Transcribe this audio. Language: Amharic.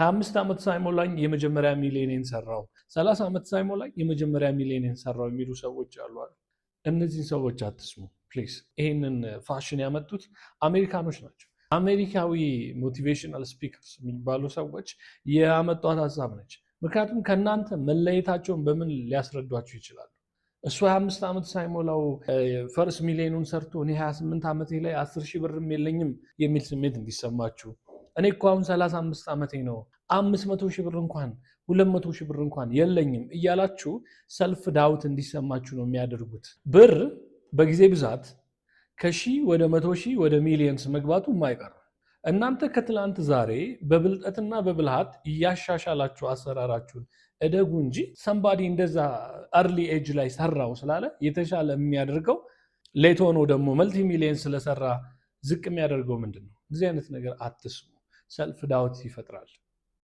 25 ዓመት ሳይሞላኝ የመጀመሪያ ሚሊዮኔን ሰራው፣ 30 ዓመት ሳይሞላኝ የመጀመሪያ ሚሊዮኔን ሰራው የሚሉ ሰዎች አሉ። እነዚህን ሰዎች አትስሙ please። ይሄንን ፋሽን ያመጡት አሜሪካኖች ናቸው። አሜሪካዊ motivational speakers የሚባሉ ሰዎች ያመጧት ሀሳብ ነች። ምክንያቱም ከእናንተ መለየታቸውን በምን ሊያስረዷችሁ ይችላሉ? እሱ 25 ዓመት ሳይሞላው first ሚሊዮኑን ሰርቶ እኔ 28 ዓመቴ ላይ 10 ሺህ ብርም የለኝም የሚል ስሜት እንዲሰማችሁ፣ እኔ እኮ አሁን 35 ዓመቴ ነው፣ 500 ሺህ ብር እንኳን፣ 200 ሺህ ብር እንኳን የለኝም እያላችሁ self doubt እንዲሰማችሁ ነው የሚያደርጉት። ብር በጊዜ ብዛት ከሺህ ወደ 100,000 ወደ millions መግባቱ የማይቀር፣ እናንተ ከትላንት ዛሬ በብልጠትና በብልሃት እያሻሻላችሁ አሰራራችሁን እደጉ እንጂ somebody እንደዛ early age ላይ ሰራው ስላለ የተሻለ የሚያደርገው፣ late ሆኖ ደግሞ multi million ስለሰራ ዝቅ የሚያደርገው ምንድን ነው? እንደዚህ አይነት ነገር አትስሙ። Self doubt ይፈጥራል።